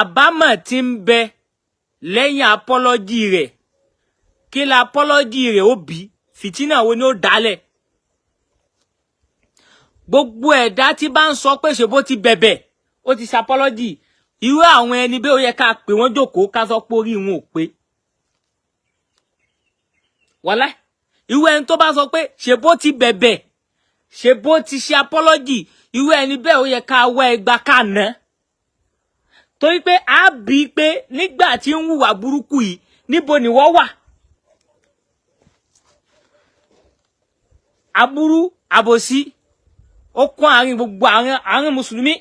Àbámọ̀ tí ń bẹ lẹ́yìn apology rẹ̀, kí la apology rẹ̀ ó bí, fìtínà wo ni ó dálẹ̀? Gbogbo ẹ̀dá tí bá ń sọ pé ṣe bó ti bẹ̀bẹ̀, ó ti ṣe apology, irú àwọn ẹni bẹ́ẹ̀ ó yẹ ká pè wọ́n jókòó, ká sọ pé orí wọn ò pé. Wàláì, irú ẹni tó bá sọ pé ṣe bó ti bẹ̀bẹ̀, ṣe bó ti ṣe apology, irú ẹni bẹ́ẹ̀ ó yẹ ká wá ẹgbà ká ná, torí pé a bí pé nígbà tí ń hùwà burúkú yìí, níbo ni wọ́n wà? Aburú àbòsí ó kún àárín gbogbo àárín mùsùlùmí.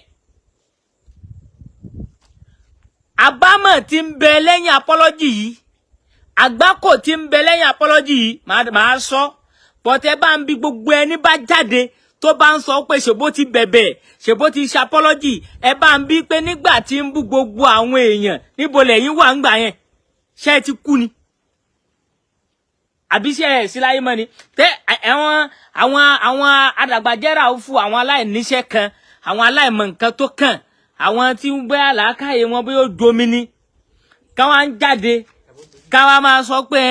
Àbámọ̀ tí ń bẹ lẹ́yìn apology yìí, àgbákò tí ń bẹ lẹ́yìn apology yìí, màá sọ bọ́tẹ́ bá ń bi gbogbo ẹni bá jáde tó bá ń sọ pé ṣèbó ti bẹ̀bẹ̀, ṣèbó ti ṣe apology, ẹ bá ń bí pé nígbà tí ń bú gbogbo àwọn èèyàn, níbo lẹ́yìn wà ń gbà yẹn? Ṣé ẹ ti kú ni? Àbí ṣé ẹ sí láyé mọ́ ni? Tẹ àwọn adàgbàjẹ́ra fún àwọn aláìníṣẹ́ kan, àwọn aláìmọ̀ nǹkan tó kàn, àwọn tí ń gbé àlàákàyè wọn bóyá ó domi ni, káwọn ń jáde káwọn máa sọ pé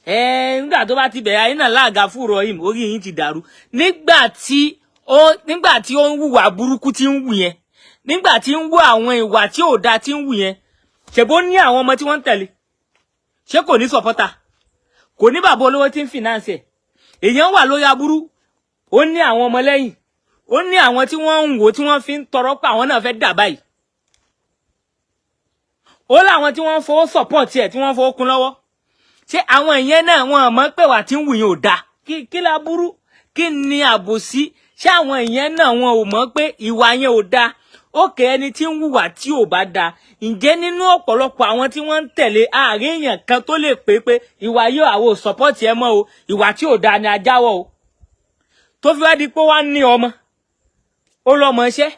ẹ nígbà tó bá ti bẹ̀rẹ̀ ayé náà láàga fúrọ̀ yìí, orí yín ti dàrú. Nígbà tí ó ń hùwà burúkú tí ń wù yẹn, nígbà tí ń wù àwọn ìwà tí ò da tí ń wù yẹn, ṣèbó ní àwọn ọmọ tí wọ́n ń tẹ̀lé? Ṣé kò ní sọ̀pọ́tà? Kò ní bàbá olówó tí ń fìnáǹsì ẹ̀? Èèyàn wà lórí aburú, ó ní àwọn ọmọ lẹ́yìn, ó ní àwọn tí wọ́n ń wò tí wọ́n fi ń tọrọ pé àwọn náà fẹ́ dà báyìí, ó láwọn tí wọ́n ń fowó sọ̀pọ̀tì ẹ̀, tí wọ́n ń fowó kún lọ́wọ́. Ṣé àwọn ìyẹn náà wọn mọ̀ pé wà tí ń wù yín ò dáa? Kí la burú, kí ni àbòsí? Ṣé àwọn ìyẹn náà wọn ò mọ̀ pé ìwà yẹn ò dáa? Òkè ẹni tí ń hùwà tí ò bá dáa, ǹjẹ́ nínú ọ̀pọ̀lọpọ̀ àwọn tí wọ́n ń tẹ̀lé, ààrẹ èèyàn kan tó lè pé pé ìwà yóò àwò sọ̀pọ̀tì ẹ mọ́ o, ìwà tí ò dáa ni ajáwọ̀ o, tó fi wá di pé wá ní ọmọ, ó lọ́mọ iṣẹ́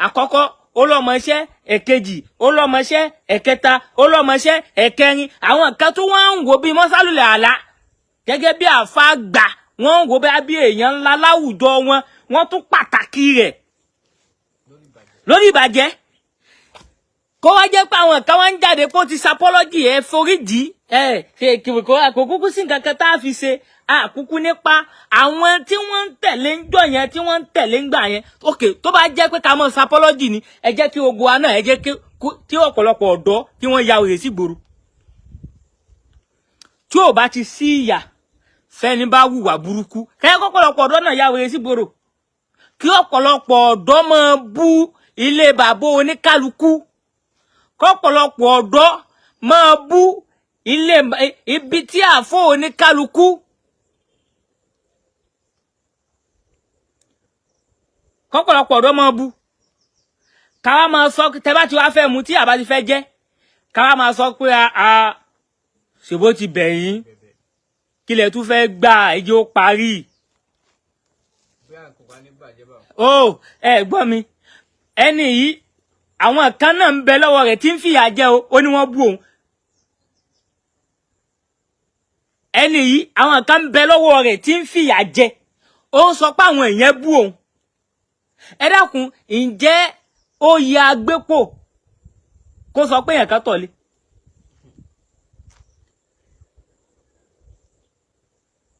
àkọ́kọ́, ó lọ́mọ iṣẹ́ ẹ̀kejì, ó lọ́mọ iṣẹ́ ẹ̀kẹta, ó lọ́mọ iṣẹ́ ẹ̀kẹrin, àwọn kan tó wọ́n ń wò bíi mọ́sálùlẹ̀ àlá gẹ́gẹ́ bí àfa gbà, wọ́n ń wò bí èèyàn ńlá láwùjọ wọn, wọ́n tún pàtàkì rẹ̀ lórí ìbàjẹ́. Kó wá jẹ́ pé àwọn kan wá ń jáde kó ti sapọ́lọ́jì ẹ foríjì ẹ kò kúkú sí nǹkan kan tá a fi ṣe àkúkú nípa àwọn tí wọ́n ń tẹ̀lé ń jọ yẹn, tí wọ́n ń tẹ̀lé ń gbà yẹn. Ok, tó bá jẹ́ pé ká mọ̀ sapọ́lọ́jì ni, ẹ jẹ́ kí ogun wa náà, ẹ jẹ́ kí ọ̀pọ̀lọpọ̀ ọ̀dọ́ kí wọ́n ya òye sí gbòòrò. Tí ò bá ti sí ìyà fẹ́ni bá hùwà burúkú, kẹ́kẹ́ kọ́pọ̀lọpọ̀ ọ̀dọ́ náà ya òye sí gbòòrò, kí ọ̀pọ̀lọpọ̀ ọ̀dọ́ máa bú ilé bàbá oníkálukú, kọ́pọ̀lọpọ̀ ọ̀dọ́ máa bú ilé ibi tí àfọ oníkálukú. Kọ́pọ̀lọpọ̀ ọ̀dọ́ máa bú, káwá máa sọ tẹ́ bá ti wá fẹ́ mu tí àbá ti fẹ́ jẹ́, káwá máa sọ pé a ṣèbó ti bẹ̀ yín, kílẹ̀ tún fẹ́ gbà, ẹjẹ́ ó parí. Ó ẹ gbọ́ mi, ẹni yìí àwọn kan náà ń bẹ lọ́wọ́ rẹ̀ tí ń fìyà jẹ o, ó ní wọ́n bú òun. Ẹni yìí àwọn kan ń bẹ lọ́wọ́ rẹ̀ tí ń fìyà jẹ, ó ń sọ pé àwọn èèyàn bú òun. Ẹ dákun, ǹjẹ́ ó yẹ agbépò kó sọ pé èèyàn kan tọ̀lé?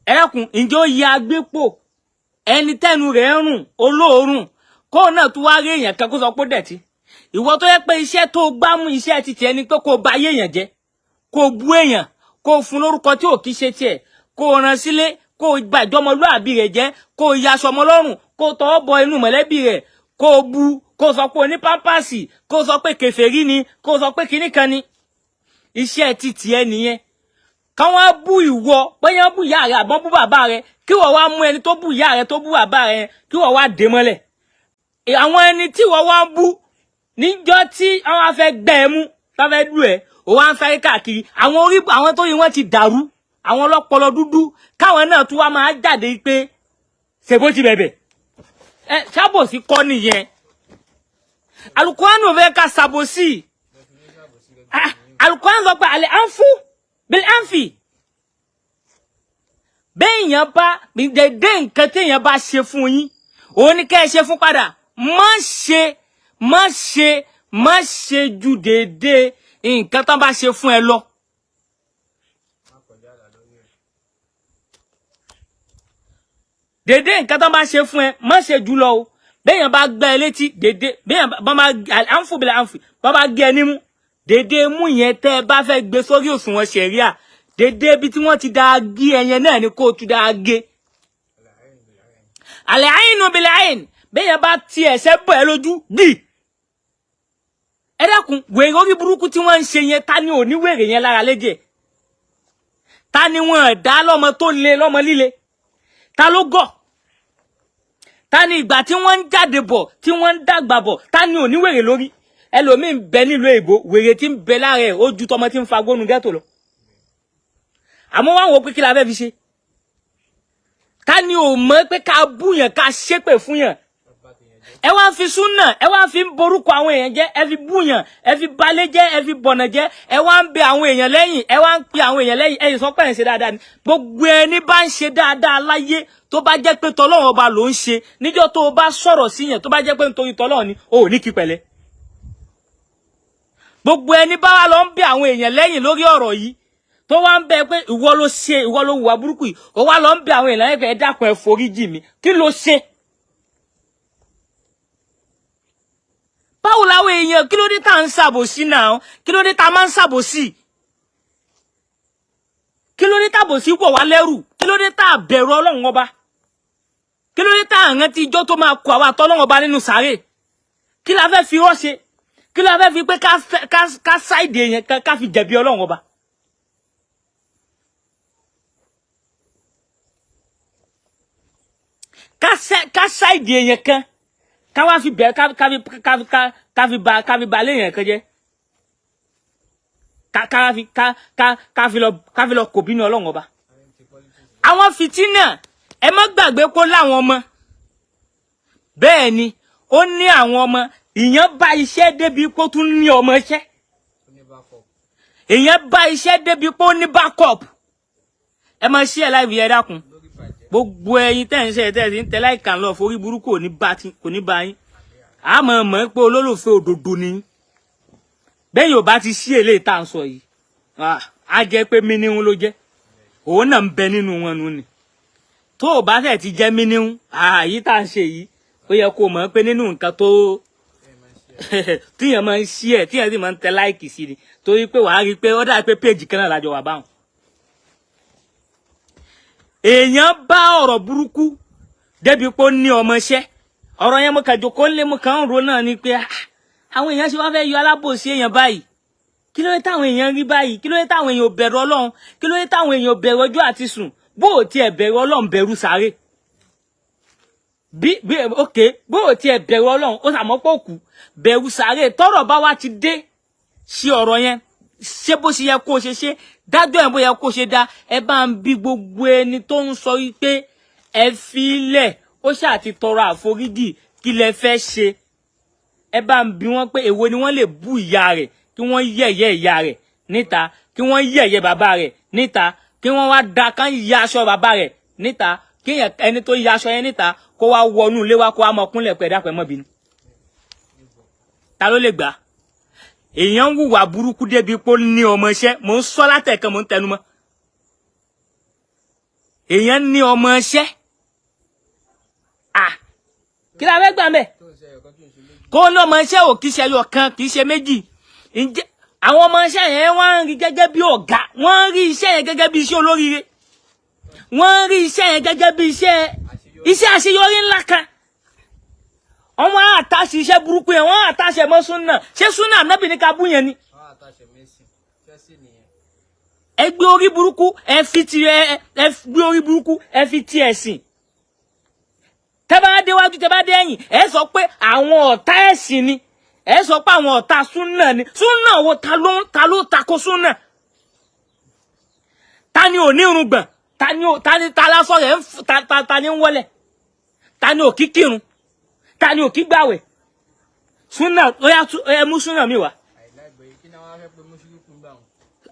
Ẹ dákun, ǹjẹ́ ó yẹ agbépò ẹni tẹ́nu rẹ̀ ń rùn olóòórùn kó náà tún wá rí èèyàn kan kó sọ pé ó dẹ̀tí? Ìwọ tó yẹ pé iṣẹ́ tó gbámú iṣẹ́ ti tiẹ̀ ni pé kó ba ayé èèyàn jẹ́, kó bú èèyàn, kó fún lórúkọ tí ò kí ṣe tiẹ̀, kó rán sílé, kó gba ìjọmọlúàbí rẹ̀ jẹ́, kó yaṣọ ọmọ lọ́rùn, kó tọwọ́ bọ inú mọ̀lẹ́bí rẹ̀, kó bú, kó sọ pé oní pámpásì, kó sọ pé kèfèrí ni, kó sọ pé kinní kan ni. Iṣẹ́ ti tiẹ̀ nìyẹn. Káwọn á bú ìwọ, bóyá bú ìyá rẹ àbọ̀n bú bàbá rẹ, kí wọ́n wá mú ẹni tó bú ìyá rẹ tó bú bàbá rẹ, kí wọ́n wá dé mọ́lẹ̀. Àwọn ẹni tí wọ́n wá ń bú níjọ́ tí wọ́n á fẹ́ gbẹ́ ẹ mú, tó fẹ́ lù ẹ́, ó wá ń sáré káàkiri. Àwọn orí àwọn tó yẹ wọ́n ti dàrú, àwọn ọlọ́pọlọ dúdú, káwọn náà tún wá máa jáde pé ṣèbó ti bẹ̀bẹ̀. Ẹ ṣàbòsí kọ́ nìyẹn. Alukóránù fẹ́ ká ṣàbòsí. Alukóránù sọ pé àlẹ́ ànfú bil ànfì. Béèyàn bá dédé nǹkan téèyàn bá ṣe fún yín, òun ni kẹ́ ẹ ṣe fún padà. Má ṣe, má ṣe, Má ṣe ju déédéé nǹkan tán bá ṣe fún ẹ lọ. Déédéé nǹkan tán bá ṣe fún ẹ, má ṣe jù lọ o. Béèyàn bá gbá ẹ létí déédéé, béèyàn bá máa àǹfò bìlà àǹfò bá bá gé ẹ nímú, déédéé mú yẹn tẹ́ ẹ bá fẹ́ gbé sórí òṣùwọ̀n ṣẹ̀ríà, déédéé bí tí wọ́n ti dáa gé ẹyẹn náà ni kó o tún dáa gé. Àlẹ́ àyìnú bìlẹ̀ àyìn, béèyàn bá ti ẹ̀sẹ̀ bọ̀ ẹ lójú gbì. Ẹ dákun, wèrè orí burúkú tí wọ́n ń ṣe yẹn, ta ni ò ní wèrè yẹn lára léjè? Ta ni wọ́n dá lọ́mọ tó le lọ́mọ líle? Ta ló gọ̀? Ta ni ìgbà tí wọ́n ń jáde bọ̀, tí wọ́n ń dàgbà bọ̀, ta ni ò ní wèrè lórí? Ẹlòmíín bẹ nílùú èbó, wèrè tí ń bẹ lára ẹ̀ ó ju tọmọ tí ń fa gbónú ghetto lọ. Àmọ́ wọ́n wò pé kí la fẹ́ fi ṣe? Ta ni ò mọ̀ pé ká bú yàn, ká ṣépè fún yàn? Ẹ wá fi súnà, ẹ wá fi ń borúkọ àwọn èèyàn jẹ́, ẹ fi búyàn, ẹ fi balẹ̀ jẹ́, ẹ fi bọ̀nà jẹ́, ẹ wá ń bẹ àwọn èèyàn lẹ́yìn, ẹ wá ń pe àwọn èèyàn lẹ́yìn, ẹ̀yin sọ pé ẹ̀ ń ṣe dáadáa ni. Gbogbo ẹni bá ń ṣe dáadáa láyé, tó bá jẹ́ pé tọlọ́run ọba ló ń ṣe, níjọ́ tó o bá sọ̀rọ̀ sí yẹn, tó bá jẹ́ pé nítorí tọlọ́run ni, o ò ní kí pẹ̀lẹ́. Gbogbo ẹni bá wá lọ ń bẹ àwọn èèyàn lẹ́yìn lórí ọ̀rọ̀ yìí, tó wá ń bẹ pé ìwọ ló ṣe, ìwọ ló hùwà burúkú yìí, ó wá lọ ń bẹ àwọn èèyàn lẹ́yìn pé ẹ dákun, ẹ foríjì mi, kí ló ṣe? Báwo làwọn èèyàn, kí ló dé tá à ń ṣàbòsí náà? Kí ló dé tá a máa ń ṣàbòsí? Kí ló dé tàbòsí wọ̀ wá lẹ́rù? Kí ló dé tá a bẹ̀rù Ọlọ́run ọba? Kí ló dé tá a rántí ijọ́ tó máa kọ àwa àtọ́lọ́run ọba nínú sàárè? Kí la fẹ́ fi rọ́ ṣe? Kí la fẹ́ fi pé ká ṣáìdì èèyàn ká fi jẹ̀bi Ọlọ́run ọba? Ká ṣáìdì èèyàn kan, ká wá fi bẹ̀rẹ̀, ká fi ba léèyàn kan jẹ́, ká fi lọ kò bínú Ọlọ́run ọba. Àwọn fìtínà, ẹ má gbàgbé kó láwọn ọmọ. Bẹ́ẹ̀ ni, ó ní àwọn ọmọ. Ìyẹn bá iṣẹ́ débi kó tún ní ọmọ iṣẹ́. Ìyẹn bá iṣẹ́ débi kó ní backup. Ẹ máa ṣí ẹ láìpẹ́, ẹ dákun. Gbogbo ẹ̀yin tẹ́ ń ṣe, tẹ́ ń tẹ láìka lọ forí burúkú kò ní bá yín. A mọ̀ mọ̀ pé olólùfẹ́ òdodo ni. Bẹ́ẹ̀ yóò bá ti ṣí eléyìí tá à ń sọ yìí, á jẹ́ pé míníhun ló jẹ́. Òun náà ń bẹ nínú wọn nù ni. Tó o bá fẹ́ ti jẹ́ míníhun, àyí tá à ń ṣe yìí, ó yẹ kó mọ̀ pé nínú nǹkan tó tíyàn máa ń ṣí ẹ̀, tíyàn sì máa ń tẹ láìkì sí ni. Torí pé wàá rí i pé ó dà pé péèjì kan náà lájọ wà báwọn. Èèyàn bá ọ̀rọ̀ burúkú débi pé ó ní ọmọọṣẹ́. Ọ̀rọ̀ yẹn mo kàn jókòó lé, mo kàn ń ro náà ni pé àwọn èèyàn ṣe wá fẹ́ yọ alábòsí èèyàn báyìí. Kí ló dé táwọn èèyàn rí báyìí? Kí ló dé táwọn èèyàn ò bẹ̀rù Ọlọ́run? Kí ló dé táwọn èèyàn ò bẹ̀rù ọjọ́ àti sùn? Bó o tiẹ̀ bẹ̀rù Ọlọ́run, bẹ̀rù sáré. Bí bí ok, bó o tiẹ̀ bẹ̀rù Ọlọ́run, ó sàmọ́ pọ̀ kú, bẹ̀rù sáré. Tọ́rọ̀ bá wá ti dé, ṣe ọ̀rọ̀ yẹn, ṣé bó ṣe yẹ kó ṣe ṣe, dájọ́ ẹ̀ bó yẹ kó ṣe dá. Ẹ bá ń bí gbogbo ẹni tó ń sọ wípé ẹ fi ilẹ̀, ó ṣáà ti tọrọ àforíjì, kí lẹ fẹ́ ṣe? Ẹ bá ń bí wọ́n pé èwo ni wọ́n lè bú ìyá rẹ̀, kí wọ́n yẹ̀yẹ́ ìyá rẹ̀ níta, kí wọ́n yẹ̀yẹ́ bàbá rẹ̀ níta, kí wọ́n wá da kán ya aṣọ bàbá rẹ̀ níta, kí ẹni tó ya aṣọ yẹn níta kó wá wọnú ilé wa, kó wá mọ kúnlẹ̀ pẹ̀ dápẹ́ mọ́ bínú. Ta ló lè gbà? Èèyàn ń hùwà burúkú débi pé ó ní ọmọọṣẹ́. Mò ń sọ látẹ̀kan, mò ń tẹnu mọ́. Èèyàn ní ọmọọṣẹ́. Kí la fẹ́ gbà mẹ́? Kó ní ọmọọṣẹ́ ò kì í ṣe ẹyọ kan, kì í ṣe méjì. Ǹjẹ́ àwọn ọmọọṣẹ́ yẹn wọ́n ń rí gẹ́gẹ́ bí ọ̀gá, wọ́n ń rí iṣẹ́ yẹn gẹ́gẹ́ bí iṣẹ́ olóríire, wọ́n ń rí iṣẹ́ yẹn gẹ́gẹ́ bí iṣẹ́ àṣeyọrí ńlá kan. Wọ́n àtàṣe iṣẹ́ burúkú yẹn, wọ́n àtàṣe mọ́ súnà. Ṣé súnà nábì ní ká bú yẹn ni? Ẹ gbé orí burúkú, ẹ fi ti ẹ gbé orí burúkú, ẹ fi ti ẹ̀sìn. Tẹ́ bá déwájú, tẹ́ bá dé ẹ̀yìn, ẹ sọ pé àwọn ọ̀tá ẹ̀sìn ni. Ẹ sọ pé àwọn ọ̀tá súnà ni. Súnà wo? Ta ló tako súnà? Ta ni ò ní irùngbọ̀n? Ta ni ò ta ni ta lásọ rẹ̀ ń ta ni ń wọlẹ̀? Ta ni ò kí kírun? Ta ni ò kí gbàwẹ̀? Súnà ó yá, ẹ mú súnà mi wá.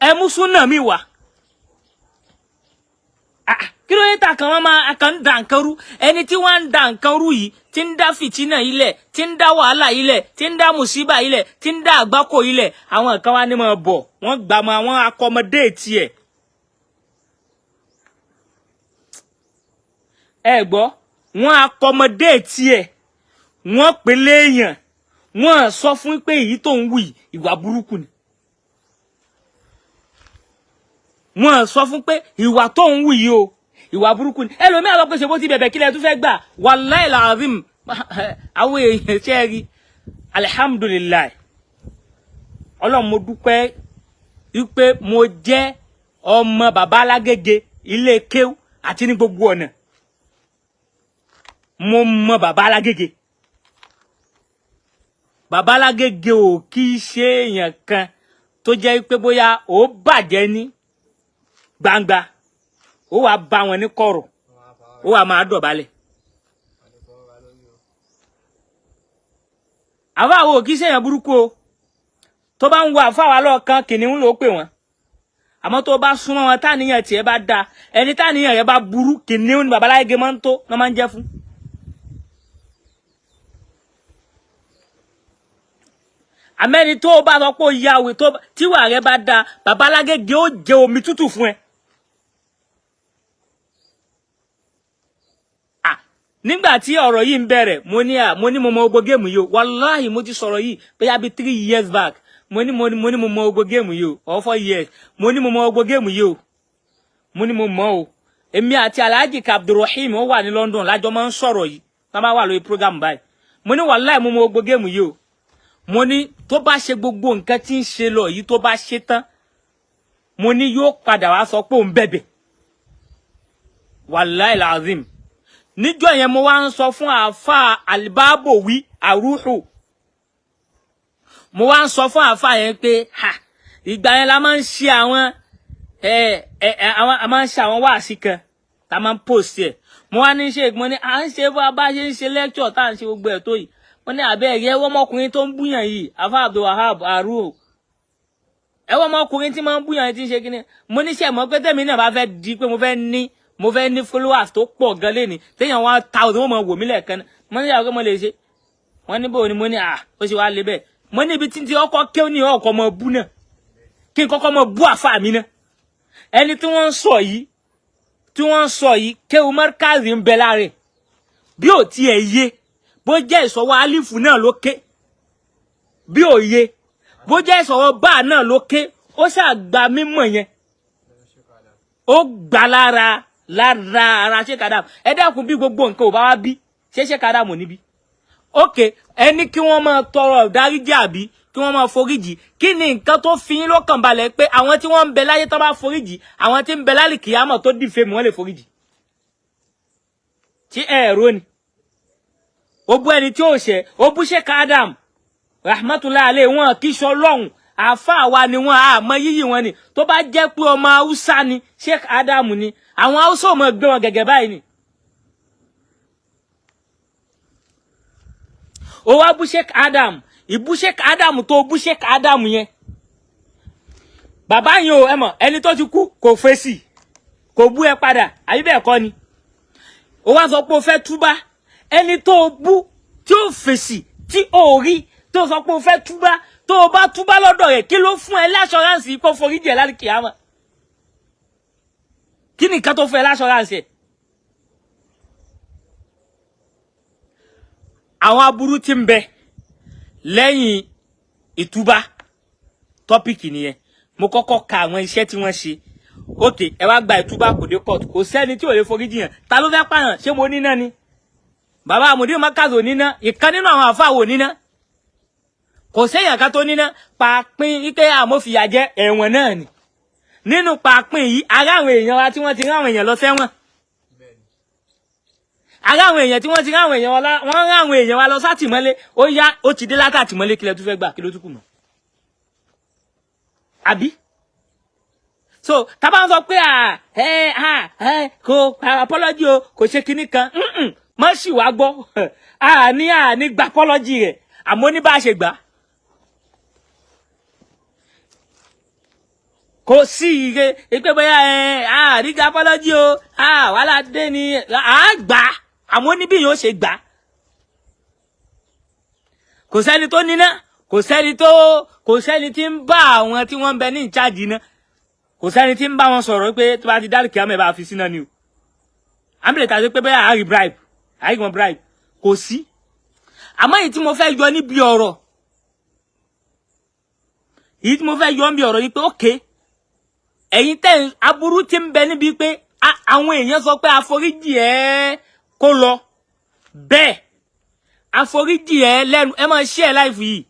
Ẹ mú súnà mi wá. Kí ló dé? ta kàn wọ́n máa kàn ń da nǹkan rú. Ẹni tí wọ́n ń da nǹkan rú yìí, tí ń dá fìtínà ilẹ̀, tí ń dá wàhálà ilẹ̀, tí ń dá mùsíbà ilẹ̀, tí ń dá àgbákò ilẹ̀, àwọn kan wá ní máa bọ̀, wọ́n gbà mọ́ àwọn accommodate ẹ̀. Ẹ gbọ́, wọ́n accommodate ẹ̀, wọ́n pè léèyàn, wọ́n sọ fún pé èyí tó ń wù yìí ìwà burúkú ni. Wọ́n sọ fún pé ìwà tó ń wù yìí o, ìwà burúkú ni. Ẹlòmíà lọ pé ṣe bó ti bẹ̀bẹ̀, kílẹ̀ tún fẹ́ gbà. Wàláì làzim, àwọn èèyàn ṣe rí. Alihamudulilayi, Ọlọ́run, mo dúpẹ́ wípé mo jẹ́ ọmọ bàbá Alágége, ilé kéwú àti ní gbogbo ọ̀nà. Mo mọ bàbá Alágége. Bàbá Alágége ò kí í ṣe èèyàn kan tó jẹ́ pé bóyá ó bàjẹ́ ní gbangba, ó wàá bá wọn ní kọ̀rọ̀, ó wàá máa dọ̀bálẹ̀. Àfa àwọn ò kí í ṣèyàn burúkú o. Tó bá ń wo àfa wa lọ́ọ̀kan, kìnìún ló pè wọ́n. Àmọ́ tó bá súnmọ́ wọn, táníyàn tiẹ̀ bá da, ẹni táníyàn rẹ̀ bá burú, kìnìún ni bàbá Alágége máa ń tó lọ́ máa ń jẹ́ fún. Àmẹ́ni tó bá sọ pé ó ya òwe, tíwà rẹ̀ bá da, bàbá Alágége ó jẹ omi tútù fún ẹ. Nígbà tí ọ̀rọ̀ yìí ń bẹ̀rẹ̀, mo ní à mo ní mo mọ gbogbo géèmù yìí o. Wàláhì, mo ti sọ̀rọ̀ yìí bóyá bíi 3 years back. Mo ní mo mọ gbogbo géèmù yìí o, or 4 years. Mo ní mo mọ gbogbo géèmù yìí o, mo ní mo mọ o. Èmi àti Alhaji Abdulrahim, ó wà ní London, lájọ máa ń sọ̀rọ̀ yìí tá máa wà lórí program báyìí. Mo ní wàláhì, mo mọ gbogbo géèmù yìí o. Mo ní tó bá ṣe gbogbo nǹkan tí ń ṣe lọ yìí, tó bá ṣe tán, mo ní yóò padà wá sọ pé òun bẹ̀bẹ̀. Wàláhì lazim, níjọ́ yẹn mo wá ń sọ fún àáfàá Alibabowi Aruhu, mo wá ń sọ fún àáfàá yẹn pé ha, ìgbà yẹn la máa ń ṣe àwọn ẹ ẹ àwọn a máa ń ṣe àwọn wáàsí kan tá a máa ń post ẹ. Mo wá ní ṣe, mo ní à ń ṣe bá a bá ṣe ń ṣe lecture, tá à ń ṣe gbogbo ẹ̀ tó yìí. Mo ní àbẹ́ ẹ̀rí ẹwọ́ ọmọkùnrin tó ń búyàn yìí, àáfàá Abdulwahab Aruhu, ẹwọ́ ọmọkùnrin tí máa ń búyàn yìí tí ń ṣe kíní. Mo ní ṣe mọ̀ pé tèmi náà bá fẹ́ di pé mo fẹ́ ní followers tó pọ̀ gan lẹ́ni, téèyàn 1,000 wọ́n mọ̀ wò mí lẹ́ẹ̀kan náà. Mo ní ìyàwó mo lè ṣe. Wọ́n ní bò ní. Mo ní à ó ṣe wá lé bẹ́ẹ̀. Mo ní ibi tí ti ọkọ̀ kéwòn ní ọkọ̀ mọ bú náà, kí n kọ́kọ́ mọ bú àfa mi náà. Ẹni tí wọ́n ń sọ yìí, tí wọ́n ń sọ yìí, kéwù mọ́rkáàzì ń bẹ láàrin bí ò tiẹ̀ yé, bó jẹ́ ìsọwọ́ alifu náà ló ké, bí ò yé, bó jẹ́ ìsọwọ́ báà náà ló ké, ó ṣàgbà mímọ̀ yẹn, ó gbà lára ara Sheikh Adam. Ẹ dákun, bí gbogbo nǹkan ò bá wá bí ṣé Sheikh Adam ò níbí? Ok, ẹni kí wọ́n máa tọrọ ìdáríjì àbí kí wọ́n máa foríjì, kí ni nǹkan tó fi yín lọ́kàn balẹ̀ pé àwọn tí wọ́n ń bẹ láyé tó bá foríjì, àwọn tí ń bẹ lálẹ́ kìyàmọ̀ tó dìfẹ́ mi, wọ́n lè foríjì? Tí ẹ rò ni ó bú ẹni tí ó ṣẹ̀, ó bú Sheikh Adam rahmatullahi alayhi. Wọn kì í sọ lọ́hùn, àáfàá wa ni wọn, àmọ́ yíyí wọn ni. Tó bá jẹ́ pé ọmọ haúsá ni Sheikh Adam ni, àwọn haúsá ò mọ̀ gbé wọn gẹ́gẹ́ báyìí ni. Ó wá bú Sheikh Adam, ìbú Sheikh Adam tó bú Sheikh Adam yẹn, bàbá yẹn o, ẹ mọ̀ ẹni tó ti kú kò fèsì, kò bú ẹ padà, àbí bẹ́ẹ̀ kọ́ ni? Ó wá sọ pé o fẹ́ túbá. Ẹni tó bú tí ó fèsì, tí ó rí, tó sọ pé o fẹ́ túbá, tó o bá túbá lọ́dọ̀ rẹ̀, kí ló fún ẹ l'assurance kó foríjì ẹ láti kìámà? Kí ni nǹkan tó fún ẹ l'assurance ẹ? Àwọn aburú tí ń bẹ lẹ́yìn ìtúbá, tọ́pìkì nìyẹn. Mo kọ́kọ́ ka àwọn iṣẹ́ tí wọ́n ṣe. Ok, ẹ wá gba ìtúbá, kò dé court, kò sẹ́ni tí ò lè foríjì yàn. Ta ló fẹ́ pààyàn? Ṣé mo níná ni? Bàbá àmùdí mọ́kàzò níná, ìkan nínú àwọn àfáà wò níná, kò séèyàn ká tó níná pàápín ike àmófìyà jẹ ẹ̀wọ̀n náà ni. Nínú pàápín yìí, ará àwọn èèyàn wa tí wọ́n ti rán àwọn èèyàn lọ sẹ́wọ̀n, ará àwọn èèyàn tí wọ́n ti rán àwọn èèyàn wa, wọ́n rán àwọn èèyàn wa lọ sátìmọ́lé. Ó yá, ó ti dé látàtìmọ́lé, kílẹ̀ tó fẹ́ gbà? Kí ló tún kù mọ́? Àbí so tábà ń sọ pé à ẹ à ẹ kò apology o, kò ṣe kinní kan, má sì wá gbọ́. Àní gba apology rẹ̀, àmọ́ ní bá a ṣe gbà. Kò sí ire pé bóyá ẹ àríga apology o, wàhálà dé ni à gbà. Àmọ́ níbí yóò ṣe gbà, kò sẹ́ni tó níná, kò sẹ́ni tí ń bá àwọn tí wọ́n ń bẹ ní ìcháàjì náà, kò sẹ́ni tí ń bá wọn sọ̀rọ̀ pé tó bá ti dálì kíámẹ́ bá fi síná ni o. Àmì lè tàbí pé bẹ́ẹ̀ àárí bribe, àárí wọn bribe, kò sí. Àmọ́ èyí tí mo fẹ́ yọ níbi ọ̀rọ̀ èyí tí mo fẹ́ yọ níbi ọ̀rọ̀ yìí pé, ókè, ẹ̀yin tẹ́ aburú ti ń bẹ níbi pé àwọn èèyàn sọ pé àforíjì ẹ̀ kó lọ bẹ́ẹ̀, àforíjì ẹ̀ lẹ́nu, ẹ máa ṣe ẹ̀ láìfù yìí,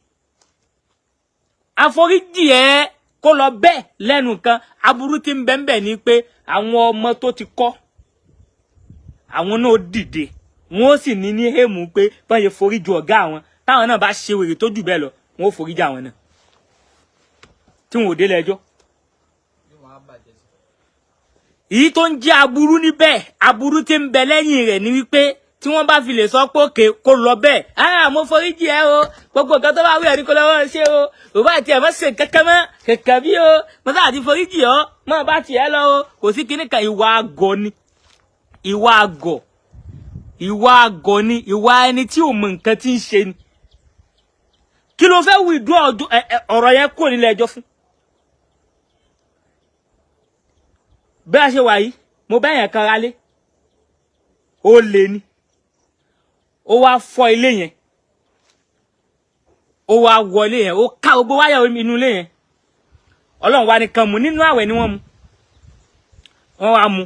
àforíjì ẹ̀ kó lọ bẹ́ẹ̀ lẹ́nu kan. Aburú ti ń bẹ ń bẹ ni pé àwọn ọmọ tó ti kọ́, àwọn náà dìde, wọn ó sì ní èèmù pé báyìí ṣe foríjì ọ̀gá àwọn, táwọn náà bá ṣe wèrè tó jù bẹ́ẹ̀ lọ, wọn ó foríjì àwọn náà tí wọn ò délé ẹjọ́. Yóò máa bàjẹ́ sí. Èyí tó ń jẹ́ aburú níbẹ̀, aburú tí ń bẹ lẹ́yìn rẹ̀ ni wípé tí wọ́n bá fi lè sọ pé òkè, kó lọ bẹ́ẹ̀, ah, mo foríjì ẹ o, gbogbo nǹkan tó bá wí ẹ̀rí kó lọ́wọ́ ṣe o, ò bá tiẹ̀ mọ́ ṣe kankan mọ́ kankan bí o, mo sáà ti foríjì ọ, mọ́ bá tiẹ̀ lọ o, kò sí kíní kan. Ìwà àgọ̀ ni, ìwà àgọ̀, ìwà àgọ̀ ni, ìwà ẹni tí ò mọ nǹkan tí ń ṣe ni. Kí ló fẹ́ withdraw ọ̀rọ̀ yẹn kúrò nílé ẹjọ́ fún? Bí a ṣe wà yìí, mo bá yẹn kan ralé, ó lé ní, ó wá fọ́ ilé yẹn, ó wá wọlé yẹn, ó ká gbogbo wáyà inú ilé yẹn. Ọlọ́run wá nìkan mú nínú àwẹ̀ ni wọ́n mú, wọ́n wá mú,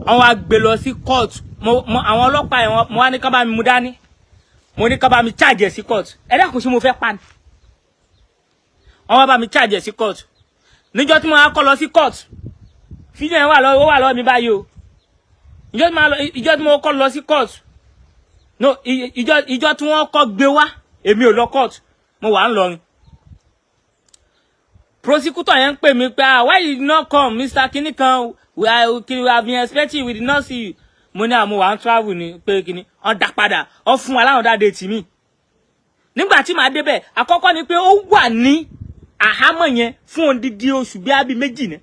wọ́n wá gbé lọ sí court. Mo àwọn ọlọ́pàá yẹn, mo wá ní kán bá mi mú dání, mo ní kán bá mi charge ẹ̀ sí court. Ẹ dákun, sí mo fẹ́ pa ni? Wọ́n wá bá mi charge ẹ̀ sí court. Níjọ́ tí mo wá kọ́ lọ sí court, fídíò yẹn wà lọ́wọ́, ó wà lọ́wọ́ mi báyìí o. Ìjọ́ tí mo kọ́ lọ sí court, no, ìjọ́ tí wọ́n kọ́ gbé wá, èmi ò lọ court, mo wà ń lọrin. Prosecutor yẹn ń pè mí pé, "Ah, why you did not come, Mr. Kinní kan? We have been expecting, we did not see you." Mo ní àmọ́ wà ń travel ni pé kinní. Wọ́n dá padà, wọ́n fún wa láwọn dáadé tì mí. Nígbà tí màá débẹ̀, àkọ́kọ́ ni pé ó wà ní àhámọ́ yẹn fún odidi oṣù bíi abi 2 ní.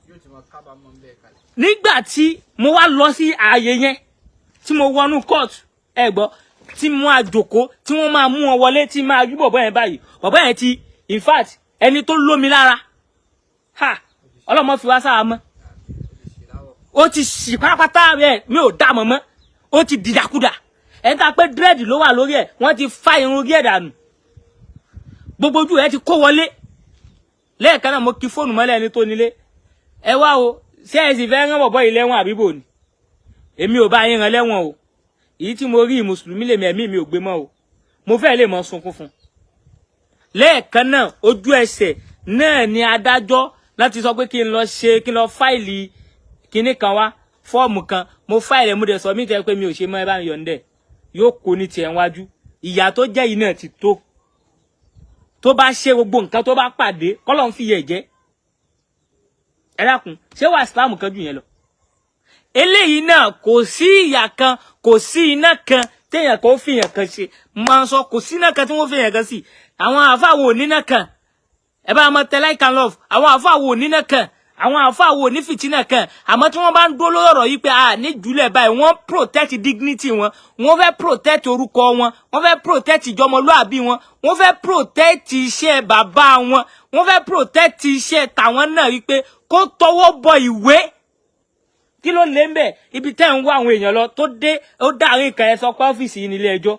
Yóò ti máa kábàámọ̀ ń bẹ́ẹ̀ kalẹ̀. Nígbà tí mo wá lọ sí ààyè yẹn, tí mo wọnú court, ẹ gbọ́, tí mo àjòkó tí wọ́n máa mú wọn wọlé, tí máa rí bọ̀bọ̀ yẹn báyìí, bọ̀bọ̀ yẹn ti, in fact, ẹni tó lómi lára, ha, ọlọ́mọ fi wá sáà mọ́. Ó ti ṣì pátápátá rẹ̀, mi ò dá mọ̀ mọ́, ó ti dìdàkudà. Ẹni tá a pé dread ló wà lórí ẹ̀, wọ́n ti fá irun orí ẹ̀ dànù, gbogbo ojú ẹ̀ ti kó wọlé lẹ́ẹ̀kan náà. Mo kí fóònù mọ́lẹ̀ ẹni tó nílé, ẹ wá o, ṣé ẹ sì fẹ́ rán bọ̀bọ́ yìí lẹ́wọ̀n àbíbò ni? Èmi ò bá yín rán lẹ́wọ̀n o. Èyí tí mo rí, mùsùlùmí lèmi, ẹ̀mí mi ò gbé mọ́ o, mo fẹ́ lè mọ sunkún fún un. Lẹ́ẹ̀kan náà, ojú ẹsẹ̀ náà ni adájọ́ láti sọ pé kí n lọ ṣe, kí n lọ file kinní kan wá, fọ́ọ̀mù kan. Mo file, mo dẹ̀ sọ mí tẹ́ pé mi ò ṣe mọ́, ẹ bá mi yọ̀ǹdẹ̀, yóò kó ní tiẹ̀ wájú. Ìyà tó jẹ́ yìí náà ti tó. Tó bá ṣe gbogbo nǹkan tó bá pàdé, kọ́lọ́ ń fi yẹ̀ jẹ́. Ẹ dákun, ṣé wàá Islam kan jù yẹn lọ? Eléyìí náà, kò sí ìyà kan, kò sí iná kan téèyàn kò fìyàn kan ṣe máa ń sọ, kò sí iná kan tí wọ́n fìyàn kan sí. Àwọn àáfàá wo níná kan? Ẹ bá máa tẹ like and love. Àwọn àáfàá wo níná kan? Àwọn àáfàá wo ní fìtínà kan? Àmọ́ tí wọ́n bá ń dó lórí ọ̀rọ̀ yìí pé a ní jùlẹ̀ báyìí, wọ́n protect dignity wọn, wọ́n fẹ́ protect orúkọ wọn, wọ́n fẹ́ protect ìjọmọlúàbí wọn, wọ́n fẹ́ protect iṣẹ́ bàbá wọn, wọ́n fẹ́ protect iṣẹ́ tàwọn náà, wípé kó tọwọ́ bọ ìwé, kí ló lé ń bẹ̀? Ibi tẹ́ ń wá àwọn èèyàn lọ tó dé, ó dáàrin kan, ẹ sọ pé ọ́fíìsì yìí nílé ẹjọ́.